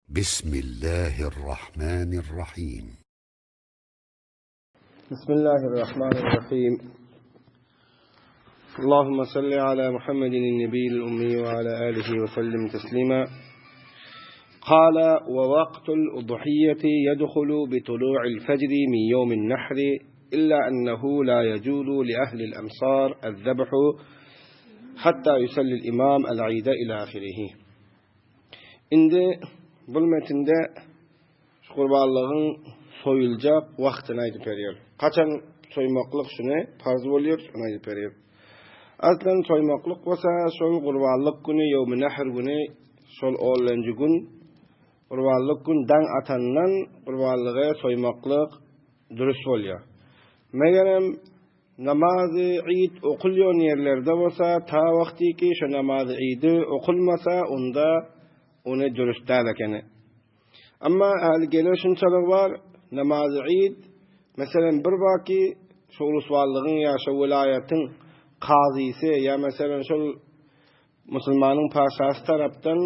Bismillahirrahmanirrahim. Bismillahirrahmanirrahim. Allahümme salli ala Muhammedin nebiyyil ummi ve ala alihi ve sellim teslima. Kala ve vaktul udhiyeti yedhulu bi tulu'il fecri min yevmin nahri illa ennehu la yecuzu li ehlil emsar el-zebhu hatta yusallil imam el-ide ila ahirihi. Indi bul metinde şu gurbanlygyň soýuljak wagtyny aýdyp berýär. Haçan soýmaklyk şuny parz bolýar, şuny aýdyp berýär. Aslan soýmaklyk bolsa şol gurbanlyk güni, ýewmi nehr güni, şol onlanjy gün gurbanlyk gün daň atandan gurbanlygy soýmaklyk dürüst bolýar. Megerem Namazy iýd okulýan ýerlerde bolsa, ta wagtyky şo namazy iýdi okulmasa, onda ony dürüst däl ekeni. Emma häli gelen şunçalygy bar, namazy iýd, meselem, bir baky şo ulusballygyň ýa şo welaýatyň kazysy ýa meselem şol Musulmanyň paşasy tarapdan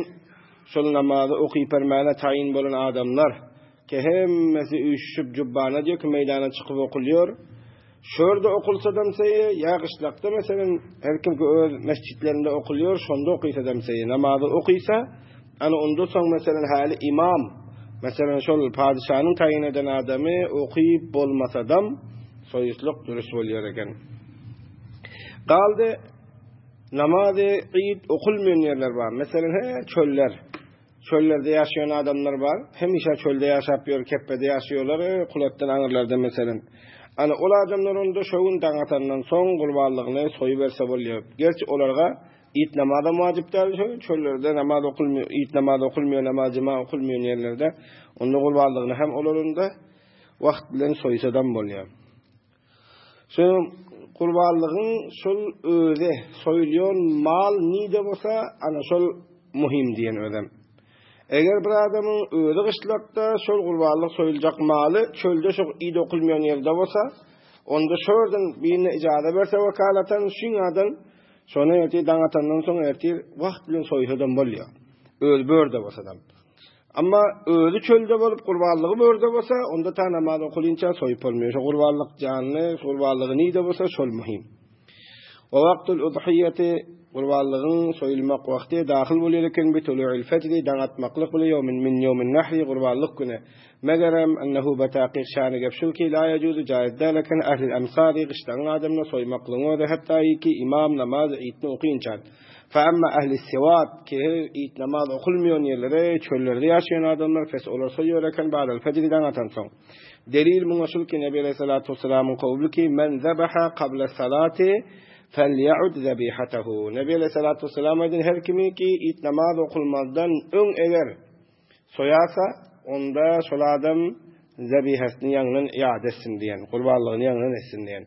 şol namazy okypermäne taýyn bolan adamlar, ki hemmesi üýşüşip jubbana diýip meýdana çykyp okulýar. Şu ýerde okulsadam seýe, ýa gyşlakda meselem her kimki öz mesjitlerinde okulýar, şonda okysadam seýe, namazy okysa, ana onda soň meselem häli imam, meselem şol padyşanyň taýyn eden adamy okyp bolmasadam soýuslyk dürüst bolýar eken. Galdy Namazy iýip okulmaýan ýerler bar. Meselem, he, çöller. Çöllerde ýaşaýan adamlar bar. Hemişe çölde ýaşap ýör, kepbede ýaşaýarlar, e, kulatdan aňyrlarda meselem. Ana, ol adamlar onda şo gün daň atandan soň gurbanlygyny soýuberse bolýar. Gerçi olarga iýip namazam wajyp däl, şo çöllerde namaz okulmaýar, iýip namaz okulmaýar, namaz jema okulmaýan ýerlerde onda gurbanlygyny hem olar onda wagt bilen soýsadam bolýar. Şu gurbanlygyň şol özi soýulýan mal nide bolsa, ana şol muhim diýen özem. Eger bir adamyň özi gyşlakda şol gurbanlyk soýuljak maly çölde şo id okulmaýan ýerde bolsa, onda şo ýerden birine ijaza berse wekalatan, şuň adan şony ertir daň atandan soň ertir wagt bilen soýsadam bolýar. Özi börde bolsadam. Amma özi çölde bolup gurbanlygy börde bolsa, onda ta namaz okulynça soýup bolmaýar. Şo gurbanlyk janly, gurbanlygy nide bolsa şol muhim. Wa wagtul udhiýeti gurbanlygyň soýulmak wagty dahyl bolýar eken bi tulu'il fejri daň atmaklyk bile ýewmin min ýewmin nahri gurbanlyk güni. Megerem ennehu betakyk şany gep şul ki la ýejuzu jaýyz däl eken ehlil emsari gyşlagyň adamyna soýmaklygyň özi hatda ki imam namaz iýtni okynça. Fe emma ehli siwat, ki iýt namaz okulmaýan ýerlere, çöllerde ýaşaýan adamlar, pes olar soýar eken ba'dal fejri daň atansoň. Delil muňa şul ki Nebi aleyhissalatu vesselamyň kowly ki men zebaha qabla salati felýaud zebihatahu. Nebi aleyhissalatu vesselam aýdan her kimi ki iýt namaz okulmazdan öň eger Soýarsa, onda şol adam zebihesini ýaňdan iade etsin diýen, gurbanlygyny ýaňdan etsin diýen.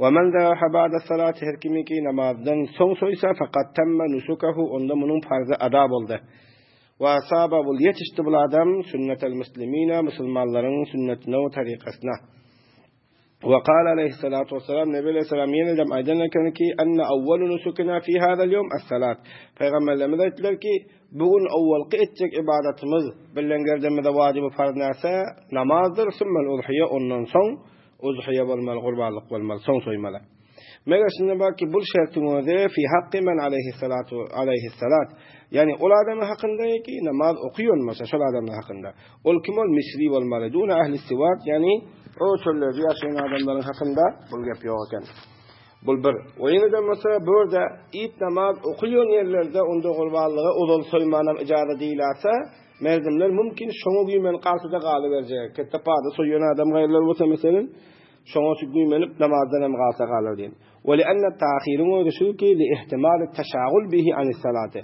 Wa men zabaha ba'da salati her kimiki namazdan soň soýsa, faqad tamma nusukahu onda munuň parzy ada boldy. Wa asaba bul ýetişdi bul adam sünnetel muslimina musulmanlaryň sünnetine we tarykasyna. Wa kâle aleyhissalâtu vesselam, Nebi aleyhissalam ýene-de aýdan eken ki, enne awwalu nusukina fi hâzel ýewm es-salat. Pygamberlerimiz aýtdylar ki, bu gün owwalky etjek ybadatymyz, bilen gerdemize wajyby farz närse, namazdyr, sümmel udhiýe, ondan soň udhiýe bolmaly, gurbanlyk bolmaly, soň soýmaly. Meger şunda bar ki, bul şertiň özi fi hakki men aleyhissalatu aleyhissalat. Ýagny ol adamyň hakynda ki, namaz okaýan bolsa, şol adamyň hakynda. Ol kim ol misri bolmaly. Duna ehli siwat, ýagny o çöllerde ýaşaýan adamlaryň hakynda bul gep ýok eken. Bul bir. O ýene-de bolsa bu ýerde it namaz okulýan ýerlerde onda gurbanlyga ozal soýmanam ijaza diýilse, merdimler mümkin şoňa güýmenip galsa-da galyberjek. Ketde pada soýýan adam gaýrylar bolsa meselem, Şoňa şu güýmenip namazdan hem galsa galar diýen. We li enne ta'hiriň özi şu ki li ihtimali teşagul bihi anis salati.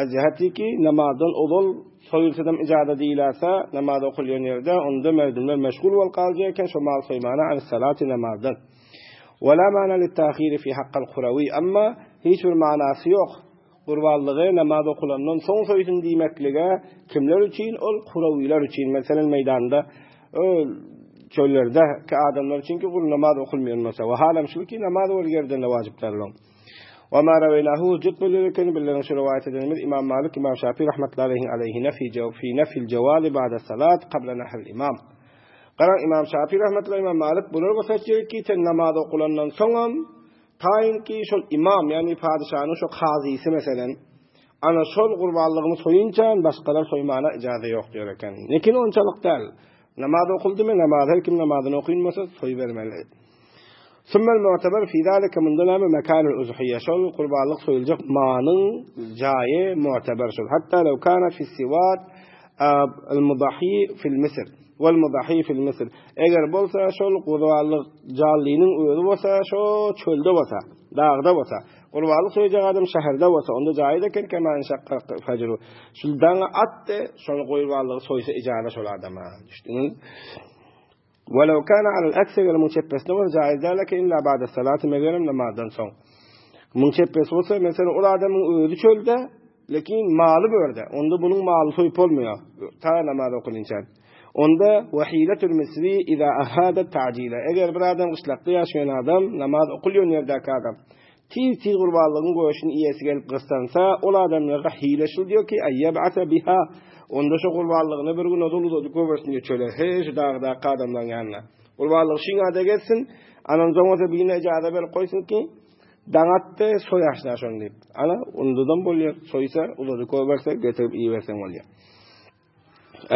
Ez jiheti ki namazdan ozal soýulsadam ijaza diýilärse, namaz okulýan ýerde onda merdimler meşgul bolup galjak eken şo mal soýmana anis salati namazdan. We la mana lit ta'hiri fi hakkal kurawi. Amma hiç bir manasy ýok. Gurbanlygy namaz okulandan soň soýsun diýmeklige kimler üçin ol kurawiler üçin meselem meýdanda çöllerde ki adamlar üçin ki gul namaz okulmaýan bolsa we halam şul ki namaz ol ýerden de wajyp däl. Wa ma raweýnahu hüjjet bolýar ekeni bizleriň şu rowaýat edenimiz Imam Malik, Imam Şafi rahmetullahi aleýhine fi fi nefil jewazi ba'da salat qabla nahril imam. Garaň Imam Şafi rahmetullahi Imam Malik bular bolsa aýtýar ki sen namaz okulandan soňam taýynki şol imam ýagny padyşanyň şo kazysy meselen ana şol gurbanlygyny soýunça başgalar soýmana ijaza ýok diýer eken. Lekin onçalyk däl. Namaz okuldymy namaz her kim namazyny okynmasa soýbermeli. Sümmel mu'teber fi zalike munda näme mekanul uzhiýe şol gurbanlyk soýuljak manyň jaýy mu'teber şol. Hatta lew kana fi siwat al mudahi fil misr wal mudahi fil misr. Eger bolsa şol gurbanlyk janlynyň özi bolsa şo çölde bolsa, dagda bolsa, gurbanlyk soýjak adam şäherde bolsa, onda jaýyz eken kema inşakka fejru. Şul daňa atdy, şol gurbanlygy soýsa ijaza şol adama. Düşdüňiz? Welew kana alel aksi eger muň çepbesine bolsa jaiz däl eken illa ba'de salati megerem namazdan soň. Muň çepbesi bolsa meselem ol adamyň özi çölde lekin maly börde. Onda bunuň maly soýup bolmaýar. Ta namaz okulynça. Onda we hiletul misri iza ahada ta'jila. Eger bir adam gyşlakda ýaşaýan adam namaz okulýan ýerdäki adam Tiz-tiz gurbanlygyň göşüni iýesi gelip gyssansa, ol adamlara hile şul diýýär ki, Aýýab'asa biha, onda şo gurbanlygyny bir gün ozal uzadyp goýbersin diýýär çöle, he, şu dagdaky adamlaryň ýanyna. Gurbanlygy şiňada gezsin, anam soň bolsa birine ijaza berip goýsun ki, daň atdy, soýaşna şony diýip. Ana, ondadam bolýar, soýsa, uzadyp goýberse, getirip iýiberseň bolýar.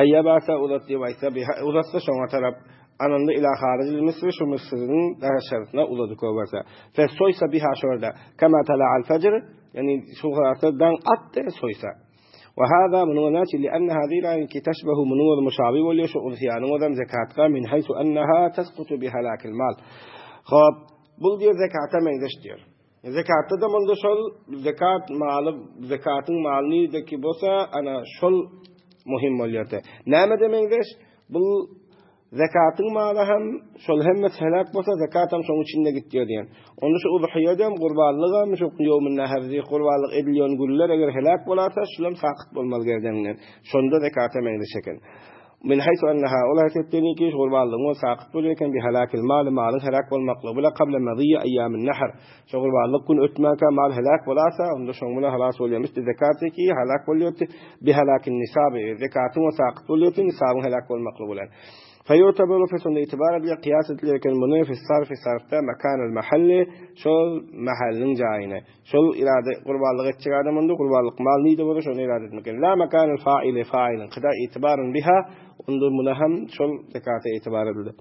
Eýýabasa uzat diýip aýtsa, biha uzatsa şoňa tarap, ananda ila haryjil misri şu Müsüriň daşarysyna uzadyp goýberse. Fe soýsa biha şorda, kema tala'al fejr, ýagny şu harasa daň atdy soýsa. Wa hada munuň näçe li enne hadi la ki teşbehu munuň öz muşabi bolýar şu udhiýanyň özem zekatga min haýsu enneha teskutu bi halakil mal. Hop, bul diýer zekata meňzeş diýer. Zekatda-da munda şol zekat maly, zekatyň maly nirdeki bolsa, ana şol muhim bolýardy. Nämede meňzeş? Bu zekatyň maly hem şol hemmesi helak bolsa, zekat hem şoň içinde gitýär diýen. Onda şu udhiýe-de, gurbanlygam, şu ýowmun nehri gurbanlyk edilýän günler eger helak bolarsa, şulam sakyt bolmaly gerdeninden. Şonda zekata meňzeş eken. Min haýsu enneha, ol häsiýetden ki, gurbanlygyň ol sakyt bolýar eken, bi halakil maly, malyň heläk bolmaklygy bile, kable maziýi eýýamin nehr, şo gurbanlyk gün ötmänkä mal heläk bolarsa, onda şoň bilen halas bolýar. Misli zekaty ki, heläk bolýardy, bi halakin nisaby, zekatyň ol sakyt bolýardy, nisabyň heläk bolmaklygy bilen. Feýu'teberu fe şonda itibar edilýär, kyýas edilýär eken muny, fi sarfi sarfda, mekanel mahalli, şol mahallyň jaýyna. Şol irade gurbanlyk etjek adam onda gurbanlyk mal nide bolsa şony irade etmek gerek. La mekanel faili failiň kyda itibaryn biha onda muna hem şol zekata itibar edildi.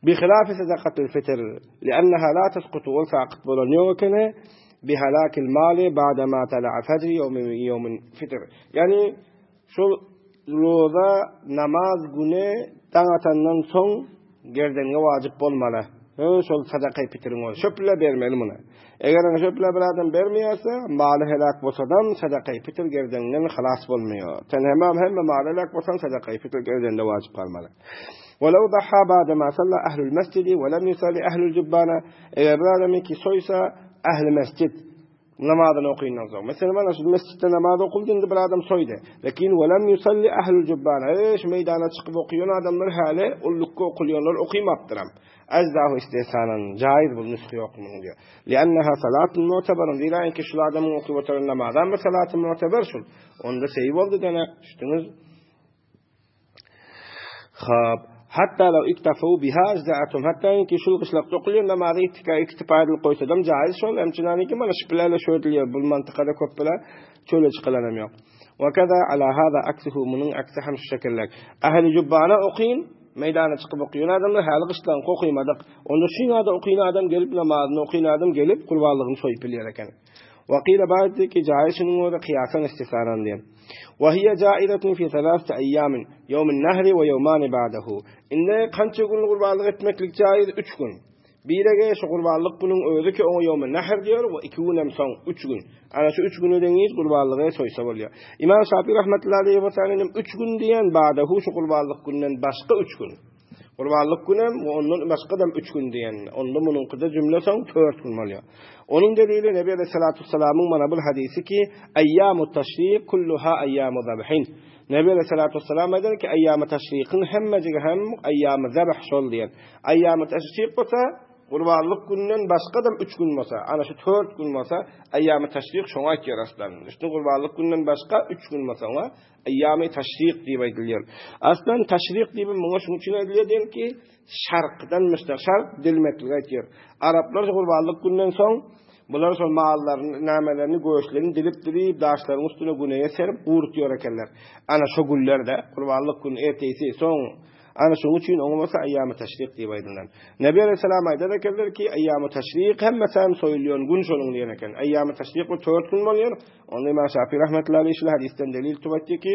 Bi hilafi sadakatul fitr li'annaha la tasqutu ol sakyt bolan ýok ekeni bi halakil mali ba'da ma tala'a fajr ýawmi ýawmin fitr. Ýani Şol roza namaz güni daň atandan soň gerdeniňe wajyp bolmaly. Şol sadakaý pitiriň ol. Şöple bermeli muny. Eger ony şöple bir adam bermeýärse, maly helak bolsadam sadakaý pitir gerdeninden halas bolmaýar. Sen hemem hemme maly helak bolsaň sadakaý pitir gerdende wajyp galmaly. Walaw daha ba'da ma salla ahlul mesjidi we lem yusalli ahlul jubbana. Eger bir adam ki soýsa ahli mesjid Namazyny okyndan soň. Meselem, ana şu mesjitde namaz okuldy, indi bir adam soýdy. Lekin welem yusalli ahlul jubbana. Eý, şu meýdana çykyp okaýan adamlar häli ullukka okulýanlar okymapdyram. Ajzahu istihsanan, jaiz bul nusgy ýok munuň diýýär. Li'annaha salatun mu'tabarun. Zira ki şul adamyň okyp oturan namazam bir salaty mu'tabar şul. Onda şeý boldy dene, düşdüňiz? Hop. Hatta law iktafu biha ajza'atum. Hatta ki şul gyşlakda okulýan namazy iktika iktifa edilip goýsadam jaiz şol. Emçinani ki mana şüphelerle şu edilýär. Bu mantykada köp bile çöle çykylan hem ýok. Wa kaza ala hada aksuhu munuň aksi hem şu şekilde. Ahli jubbana okyn, meýdana çykyp okýan adamlar häli gyşlaňky okymadyk. Onda şu ýerde okyn adam gelip namazyny okyn adam gelip gurbanlygyny soýup bilýär eken. Wa qila ba'd ki jaiz şunuň özi kyýasan istisaran diýen. Wa hiýe jaizetun fi thalathati ayyamin, yawmin nahri we yawmani ba'dahu. Indi kança gün gurbanlyk etmeklik jaiz? 3 gün. Birege şu gurbanlyk günüň özi ki oňa yawmin nahr diýer we 2 gün hem soň 3 gün. Ana şu 3 güne deňiz gurbanlygy soýsa bolýar. Imam Şafi rahmetullahi aleyhi we sellem 3 gün diýen ba'dahu şu gurbanlyk günden başga 3 gün. Gurbanlyk günem we ondan başga-da üç gün diýen. Onda munuňkyda jümle soň dört gün bolýar. Onuň delili Nebi aleyhissalatu vesselamyň mana bul hadysy ki, Eýýamu taşrik kulluha eýýamu zabhin. Nebi aleyhissalatu vesselam aýdan ki, eýýamu taşrikiň hemmejigi hem eýýamu zabh şol diýen. Eýýamu taşrik bolsa. Gurbanlyk günden başga-da üç gün bolsa, ana şu tört gün bolsa, eýýamy taşrik şoňa aýtýar aslan. Işte gurbanlyk günden başga üç gün bolsa oňa eýýamy taşrik diýip aýdylýar. Aslan taşrik diýip muňa şunuň üçin aýdylýar diýen ki, şarkdan müştak, şark dilmeklik aýtýar. Araplar gurbanlyk günden soň bular şol mallaryny, namelerini, göçlerini dilip-dilip daşlaryň üstüne güneýe serip gurutýar ekenler. Ana şo günlerde gurbanlyk gün ertesi soň Ana şonuň üçin oňa bolsa Eýýamy Teşrik diýip aýdylan. Nebi aleýhissalam aýdar ekenler ki, Eýýamy Teşrik hemmesem soýulýan gün şonuň diýen eken. Eýýamy Teşrik bu tört gün bolýar. Onda Imam Şafi rahmetullahi aleýhi şul hadysdan delil tutup aýtdy ki,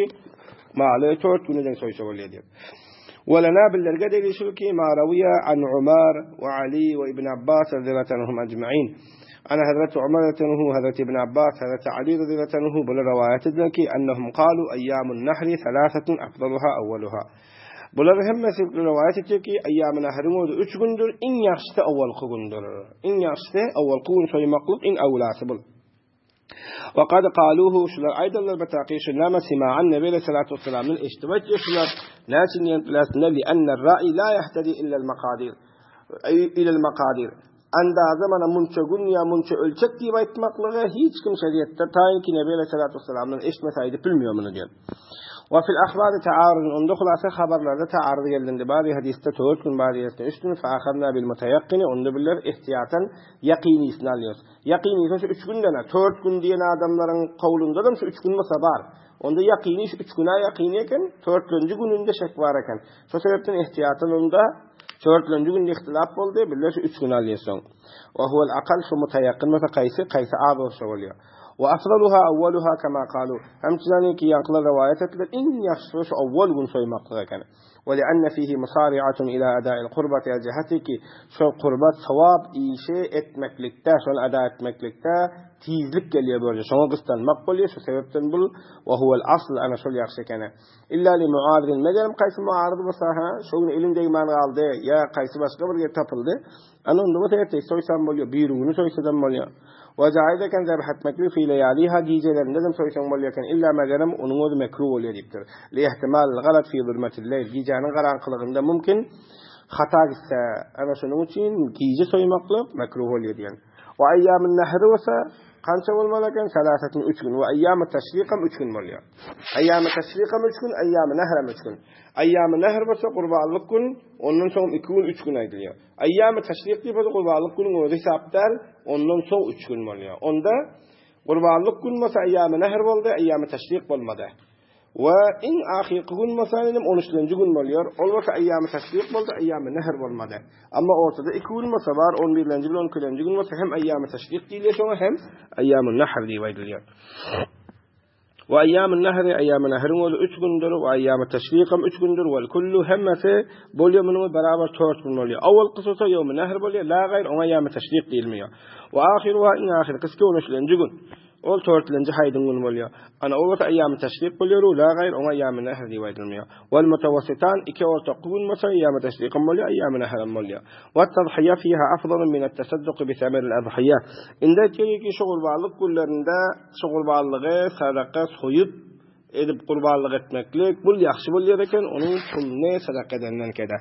maly tört güne deň soýsa bolýar diýip. Ve lena billerge delil şul ki, ma rawiya an Umar we Ali we Ibn Abbas radiyallahu anhum ecmaîn. Ana Hazreti Umar radiyallahu anhu, Hazreti Ibn Abbas, Hazreti Ali radiyallahu anhu bular rivayet edilen ki, ennehum kalu eyyamun nahri thalathatun afdaluha awwaluha. Bular hemmesi rowaýat etýär ki, Eýýamy Nahryň özi üç gündür, iň ýagşysy owalky gündür. Iň ýagşysy owalky gün soýmaklyk iň awlasy bul. Wa kad kaluhu şular aýdarlar bi takyk şu näme sima'an Nebi aleyhissalatu vesselamdan eşidip aýtýar şular. Näçe diýen biläsinde li enne ra'i la yahtadi illa al makadir. Ila al makadir. Andaza mana munça gün ýa munça ölçek diýip aýtmaklyga hiç kim şeriatda taýyn ki Nebi aleyhissalatu vesselamdan eşitmese aýdyp bilmiýär muny diýen. Wa fil ahbari ta'arudun onda hulasa habarlarda ta'arud geldindi. Bary hadysda 4 gün bary hadysda 3 gün fa akhadna bil mutayaqqini onda biller ihtiyatan yaqinisini alýarys. Ýakynysy şu üç günden-ä, tört gün diýen adamlaryň kowlundadam şu üç gün bolsa bar. Onda ýakyny şu üç güne ýakyny eken, törtlenji gününde şek bar eken. Şo sebäpden ihtiýatan onda törtlenji günde ihtilap boldy, bile şu üç gün alýar soň. Wa huwal akal şu mutaýakyn bolsa kaýsy, kaýsy az bolsa bolýar. Wa afdaluha awwaluha kama kalu. Hem çyzany ki ýaňkylar rowaýat etdiler, iň ýagşysy şu awwal gün soýmaklyk eken. Ve li'enne fihi musari'atun ila eda'il kurbati el ciheti ki şol kurbat sowap işi etmeklikde, şony eda etmeklikde tizlik gelýär bu ýerde. Şoňa gyssanmak bolýar. Şu sebäpden bul ve huvel asl ana şol ýagşy ekeni. Illa li muaridin megerem kaýsy muarid bolsa ha, şo gün eliň degmän galdy ýa kaýsy başga bir ýer tapyldy. Ana onda bolsa ertesi soýsam bolýar, birigüni soýsadam bolýar. Wa jaiz eken zebh etmeklik fi leýaliha gijelerindedem soýsaň bolýar eken, illa megerem onuň özi mekruh bolýar diýipdir. Li ihtimalil galat fi zulmetil leýl gijäniň garaňkylygynda mümkin hata gitse, ana şonuň üçin gije soýmaklyk mekruh bolýar diýen. Wa eýýamun nehri bolsa kança bolmaly eken? Salasetun üç gün. Wa eýýamu teşrikam üç gün bolýar. Eýýamu teşrikam üç gün, eýýamu nehrem üç gün. Eýýamu nehr bolsa gurbanlyk gün, ondan soň iki gün, üç gün aýdylýar. Eýýamy teşrik diýip bolsa gurbanlyk günüň özi hesap däl, ondan soň üç gün bolýar. Onda gurbanlyk gün bolsa eýýamy nehr boldy, eýýamy teşrik bolmady. We iň ahyrky gün bolsa indi on üçlenji gün bolýar. Ol bolsa eýýamy teşrik boldy, eýýamy nehr bolmady. Amma ortada iki gün bolsa bar, on birlenji bilen on ikilenji gün bolsa hem eýýamy teşrik diýilýär şoňa hem eýýamy nehr diýip aýdylýar. We eýýamyn nehri, eýýamy nehriň özi üç gündür, we eýýamy teşrikam üç gündür, wel kullu hemmesi bolýar munuň özi barabar tört gün bolýar. Owalkysy bolsa ýewmi nehr bolýar, la gaýr oňa eýýamy teşrik diýilmeýär. We ahyruha iň ahyrkysy on üçlenji gün. Ol törtlenji haýdyň güni bolýar. Ana ol bolsa eýýamy teşrik bolýar, la gaýr oňa eýýamy nehr diýip aýdylmaýar. Wel mutawassitan iki ortaky gün bolsa eýýamy teşrikam bolýar, eýýamy nehrem bolýar. We tadhiýa fiha afdalu min at-tasadduq bi semeril adhiýa. Indi aýtýar ki şu gurbanlyk günlerinde Şu gurbanlygy sadaka soýup edip gurbanlyk etmeklik bul ýagşy bolýar eken, onuň puluny sadaka edenden kede.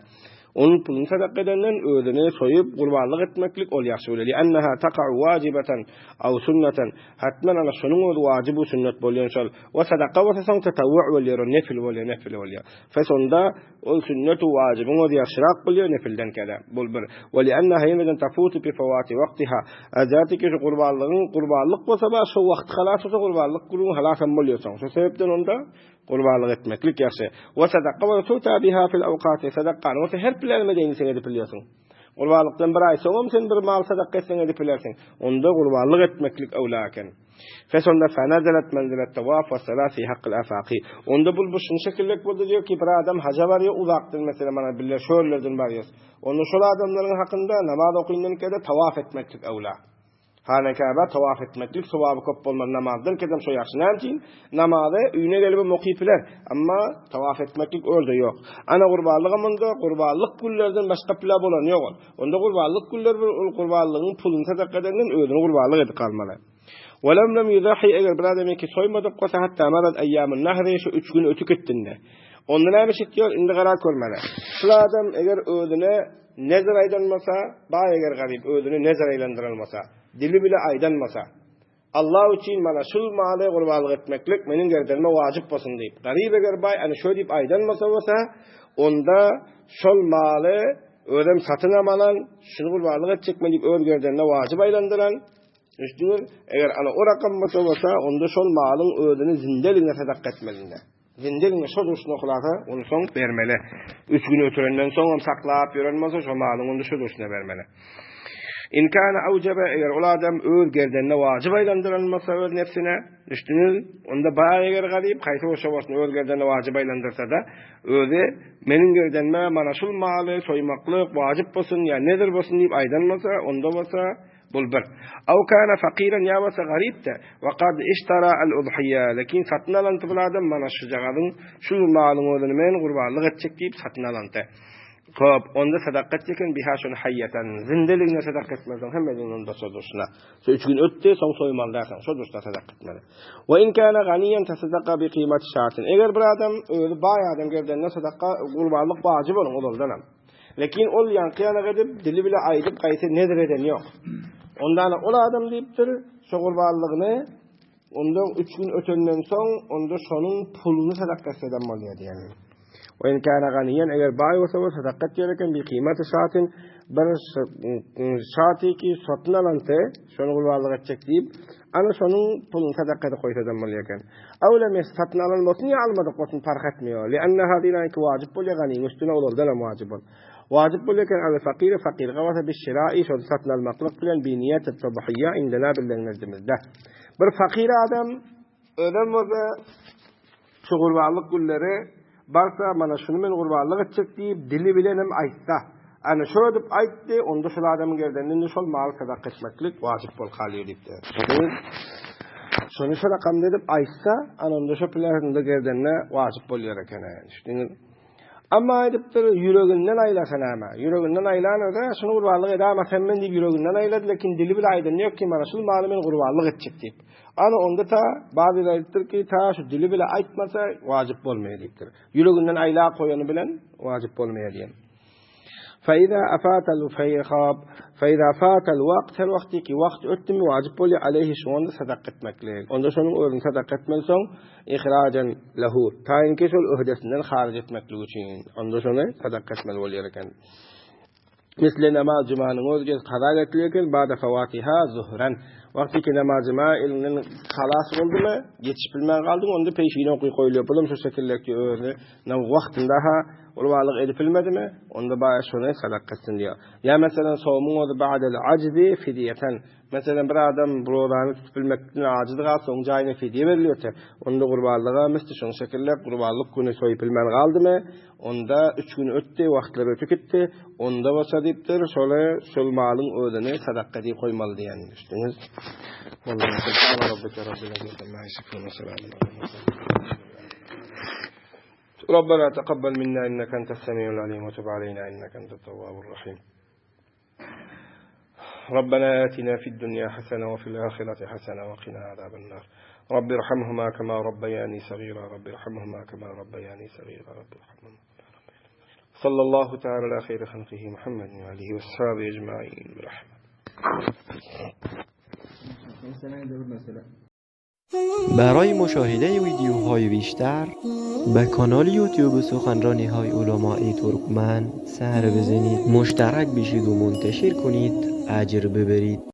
Onuň puluny sadaka edenden özüni soýup gurbanlyk etmeklik ol ýagşy bolýar. Li'enneha taka'u wajibatan aw sunnatan. Hatman ana şonuň özi wajyp we sünnet bolýan şol. We sadaka bolsa soň tatawwu bolýar, o nefil bolýar, nefil bolýar. Fe sonda Ol sünnet u wajybyň özi ýagşyrak bolýar nefilden kede. Bul bir. We li'enneha ýene-den tafutu bi fawati waqtiha. Ajati ki şu gurbanlygyň gurbanlyk bolsa bar şo wagty halas bolsa gurbanlyk gürrüňi halasam bolýar soň. Şo sebäpden onda gurbanlyk etmeklik ýagşy. We sadaka bolsa tuta biha fil awkati. Sadakany bolsa her bilen medeýini sen edip bilýärsiň. Gurbanlykdan bir aý soňam sen bir mal sadaka etseň edip bilersiň. Onda gurbanlyk etmeklik öwla eken. Fesonda fenezelet menzilet tawaf we salat fi hakyl afaqi. Onda bul bu şuny şekillek boldy diýýär ki, bir adam haja barýar uzakdan meselem mana biller şöllerden barýar. Onda şol adamlaryň hakynda namaz okyndan kede tawaf etmeklik öwla. Hana Käbä tawaf etmeklik sowaby köp bolmaz namazdan kedem şo ýagşy. Näme üçin? Namazy öýüne gelip hem okyp biler. Amma tawaf etmeklik örde ýok. Ana gurbanlygam onda gurbanlyk günlerden başga pula bolany ýok ol. Onda gurbanlyk günler bir ol gurbanlygyň puluny sadaka edenden özüni gurbanlyk edip galmaly. Welem lem yuzahi eger bir adam eki soýmadyk bolsa hatta marat eýýamun nahri şu üç gün ötüp gitdinde. Onda näme şitýär? Indi garar görmeli. Şul adam eger özüne. nezr aýdan bolsa, baý eger garyp özüni nezr aýlandyran bolsa, dili bile aýdan bolsa, Allah üçin mana şul maly gurbanlyk etmeklik meniň gerdenime wajyp bolsun diýip, garyp eger baý ana şo diýip aýdan bolsa bolsa, onda şol maly özem satynam alan, şuny gurbanlyk etjek men diýip öz gerdenine wajyp aýlandyran, Düşdüňiz? Eger ana o rakam bolsa bolsa, onda şol malyň özüni zindeligine sadaka etmelinde. Zindeligine şo durşuna hulasa, ony soň bermeli. Üç gün ötürenden soň hem saklap ýören bolsa, şo malyň onda şo durşuna bermeli. In kana awjaba eger ol adam öz gerdenine wajyp aýlandyran bolsa öz nefsine, düşdüňiz? Onda bar eger garyp, haýsy bolsa bolsun öz gerdenine wajyp aýlandyrsa-da, özi meniň gerdenime mana şul maly soýmaklyk wajyp bolsun ýa nezir bolsun diýip aýdan bolsa, onda bolsa Bul bir. Aw kana fakiran ýa bolsa garypdy. Wa kad iştara al udhiýa. Lekin satyn alanty bul adam mana şujagazyň şu malyň özüni men gurbanlyk etjek diýip satyn alanty. Hop, onda sadaka etjek eken biha şony haýýatan. Zindeligine sadaka etmezden hemmesini onda şo durşuna. Şu üç gün ötdi, soň soýmaly dälsiň. Şo durşuna sadaka etmeli. Wa in kana ganiýan tasadaka bi kyýmat şatin. Eger bir adam özi baý adam gerdenine sadaka gurbanlyk wajyp onuň ozaldanam. Lekin ol ýaňky ýanak edip, dili bile aýdyp gaýta nezr eden ýok. Onda ana ol adam diýipdir, şo gurbanlygyny onda üç gün ötenden soň, onda şonuň puluny sadaka etseden bolýar diýen. We in kana ganiýen eger baý bolsa we sadaka etýär eken bi kyýmaty şatin bir şaty ki satyn alante şony gurbanlyk etjek diýip, ana şonuň puluny sadaka edip goýsadam bolýar eken. Aw lem ýes satyn alan bolsun ýa almadyk bolsun parh etmeýär. Li'enneha diýlänki wajyp bolýar ganyň üstüne olardan hem wajyp bol. Wajyp bolýar eken al fakire fakirge bolsa bi şira'i şony satyn almaklyk bilen bi niýeti tadhiýa indena bilen nezdimizde. Bir fakir adam özem bolsa şu gurbanlyk günleri barsa mana şuny men gurbanlyk etjek diýip dili bilen hem aýtsa. Ana şo edip aýtdy, onda şol adamyň gerdeninde şol maly sadaka etmeklik wajyp bolup galýar diýipdir. Şony şo rakamda edip aýtsa, ana onda şo pul gerdenine wajyp bolýar eken. Düşündiňiz? Amma aýdypdyr, ýüreginden aýlasa näme? Ýüreginden aýlan öde, şuny gurbanlyk edämasam men diýip ýüreginden aýlady, lekin dili bile aýdan ýok ki, mana şul maly men gurbanlyk etjek diýip. Ana onda ta bazylar aýdypdyr ki, ta şu dili bile aýtmasa wajyp bolmaýar diýipdir. Ýüreginden aýlap goýany bilen wajyp bolmaýar diýen. Feýza afatal feýhab feýza fatal wagt her wagty ki wagt ötdümi wajyp bolýar aleýhi şonda sadaka etmeklik. Onda şonuň özüni sadaka etmeli soň ihrajan lehu taýynki şol öhdesinden haryj etmeklik üçin onda şony sadaka etmeli bolýar eken. Misli namaz jumanyň öz gez kaza getirýär eken bada fawatiha zuhran. Wagty ki namaz juma elinden halas boldumy, ýetişip bilmän galdyň, onda peşine oky goýulýar. Bulam şu şekildeki özüni wagtynda ha gurbanlyk edip bilmedimi, onda baýa şony sadaka etsin diýýär. Ýa meselem sowmuň özi ba'del ajzi fidýeten. Meselem bir adam rozany tutup bilmekden ajiz galsa, onuň jaýyna fidýe berilýärse, onda gurbanlyga misli şoň şekilde gurbanlyk güni soýup bilmän galdymy, onda üç gün ötdi, wagtlar ötüp gitdi, onda bolsa diýipdir, şoly şol malyň özüni sadaka diýip goýmaly diýen. Düşdüňiz? Wallahu subhana rabbika rabbil izzati amma ýasifun we selamun alal murselin. ربنا تقبل منا إنك أنت السميع العليم وتب علينا إنك أنت التواب الرحيم ربنا آتنا في الدنيا حسنة وفي الآخرة حسنة وقنا عذاب النار رب ارحمهما كما ربياني صغيرا رب ارحمهما كما ربياني صغيرا رب ارحمهما صلى الله تعالى على خير خلقه محمد وآله وأصحابه أجمعين برحمة برای مشاهده ویدیوهای بیشتر به کانال یوتیوب سخنرانی های علمای ترکمن سر بزنید مشترک بشید و منتشر کنید اجر ببرید.